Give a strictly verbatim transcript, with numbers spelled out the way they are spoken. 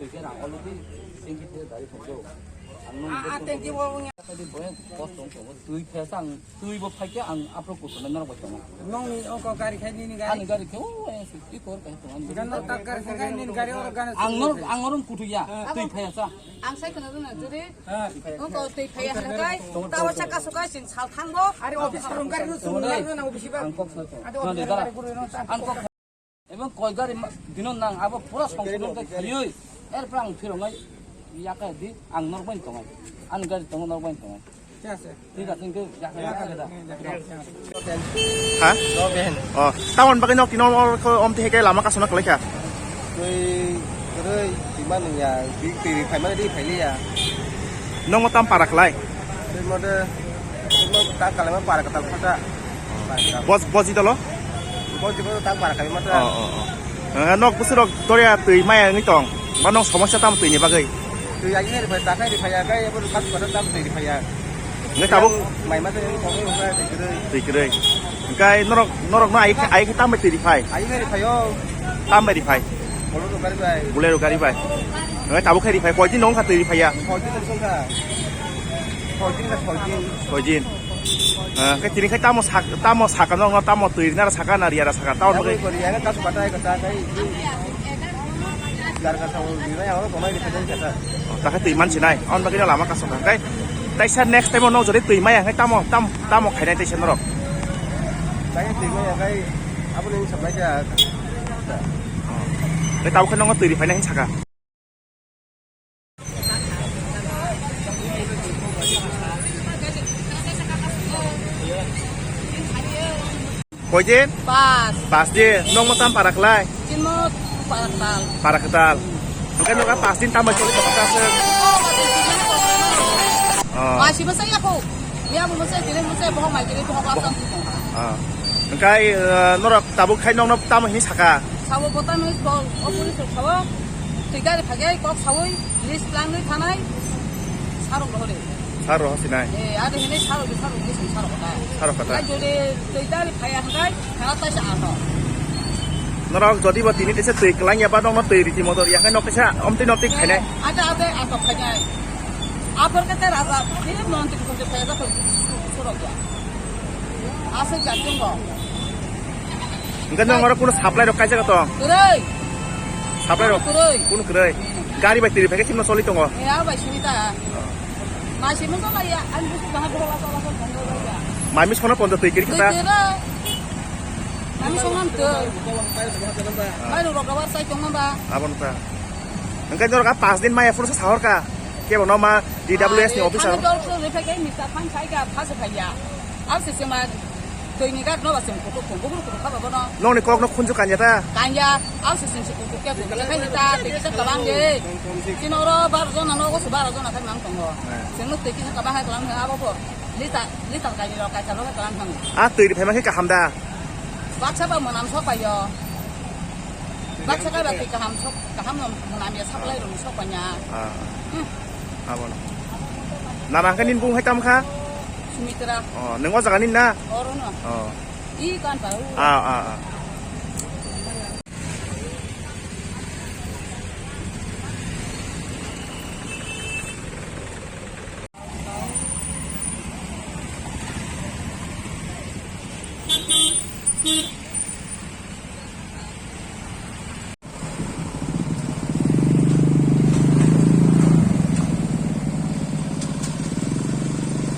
Twi khe rang already tanki thai dari thangdo. Ang nung Ah, ah, tanki bo wngya. Tadi boy post tong tong. Twi khe sang twi bo phai khe ang apro kusu na norok bai tong. Nong ni oko gari khai ni ni gari. Ani gari khe o e si ti kor kai tong. Ganda tak gari khai ni ni gari oro gana. Ang nor ang norom kutu ya. Twi phai sa. Ang sai kana na jure. Oko twi phai ha kai. Tawa chaka suka sing sal thangbo. Ari office room gari no sung na na office ba. Ang kok sa. Ado office room gari no sa. Ang kok Ebong koi gari ma-, dino nang abo pura songkron khe khaiwi, erpor ang phirongwi yakai di, ang norok bai tongai. Ani gari tongo norok bai tongai. Thik ase, thik ase, hingke yakai yakai da. Ha? Oh, tamon bagwi nok tino or ko om tihe ke lama kasona kalaikha. Twi, twi, twi mani ya, twi, twi phaimani di phailiya. Nongo tam para khlai? Twi mode, twi mode ta kalai ma para kata kata. Bos, bos italo? Bos italo ta para kalai ma ta. Oh, oh, oh. Eh, nok busuk rok toria twi maya wngwi tong. Ba nok somosya tam twi ni bagwi? Twi agi ri phai, ta khai ri phai ya, kai abo kas pada tam twi ri phai ya. Ngai tabuk? Mai ma twi kong ri phai twi kwrwi. Twi kwrwi. Kai norok, norok no ai, ai tam twi ri phai? Ai ri phai o. Tam bai ri phai? Bolero gari bai. Bolero gari bai. Ngai tabuk khai ri phai, koi din nong kha twi ri phai ya? Koi din nong kha. Koi din na koi din. Koi din. Ah, khe tini khe tamo sak-, tamo saka nong, tamo twi nara saka na riyara saka, tamo bagwi. Koi ya, kas batai kata kai. Gar ka tamo ni na ya, oro komai ni kata kata. Oh, ta khe twi man sinai, on bagwi lama kasong kai. Taisa next time no jodi twi maya, kai tamo, tam, tamo khainai taisa norok. Kai twi maya kai, abo ni sabai ja. Kai tamo khe nongo twi ri phainai hin saka. Koi din? Pas. Pas din. Nong mo tam para khlai? Chini mo para ktal. Para ktal. Hingke nogo pas din tam bai choli tongkha se. Oh. Masi mo saya ko. Ya mo saya, tini mo saya, bohong mai tini bohong apa? Ah. Hingke, eh, norok tabuk khai nong no tam hini saka? Sabo bota noi bol, opori so sabo. Twi gari phage kok sawi. List plan ni thanai sarok rohore. Sarok rohor sinai. Eh, ade hene sarok de sarok de sarok kota. Sarok kota. Kai jode twi dari phaya hangkai, khana taisa ano. Norok jodi bo tini tese twi klang ya ba nokno twi riti motor ya kai nok tesa omtwi nok twi khainai. Eh, ade ade atok khainai. Apor kete raja, ini non twi khonde phaya da surok ya. Asal jajung bo. Hingke nong oro kuno supply rok kaijak tong? Kwrwi. Supply rok? Kwrwi. Kuno kwrwi? Gari bai twi phai khe simo choli tongo? Ya, bai simi ta. Mai simi choli ya, ani busu jaha bola bola bola bola ya. Mai mis kono pondo twi kiri kata? Twi kiri. Mai mis kono twi. Mai rok rok sai tong ba? Abon ta. Hingke nong oro pas din mai phuru sa sahor ka? Kebo no ma D W S ni officer? Ang dol so rephai khe misa phang sai ka phase phai ya. Ar se se ma Twi ni gari no ba chwng kutuk thung, bukur kutuk khaba bono. Nokni kok no khunju kanya ta? Kanya, abo se chwng se kutuk khe kutuk khe ni ta, twi kisa kabang de. Chini oro baro jona no, oso baro jona khai mang tongo. Eh. Chwng no twi kisa kabang hai kalam abo bo. Lita, lita kaini rok kaisa rok kalam thang. A twi ri phaima khe kaham da? Baksa ba mwnam sok pai yo. Baksa kai ba twi kaham sok, kaham no mwnam ya saplai rok sok pai ya. Ah. Hmm. Abo no. Nana hwnkhe nini bung hai tamo kha? Sumitra. Oh, nwng o jaga ni na? Oro no. Oh. I kan pa u. Ah, ah, ah.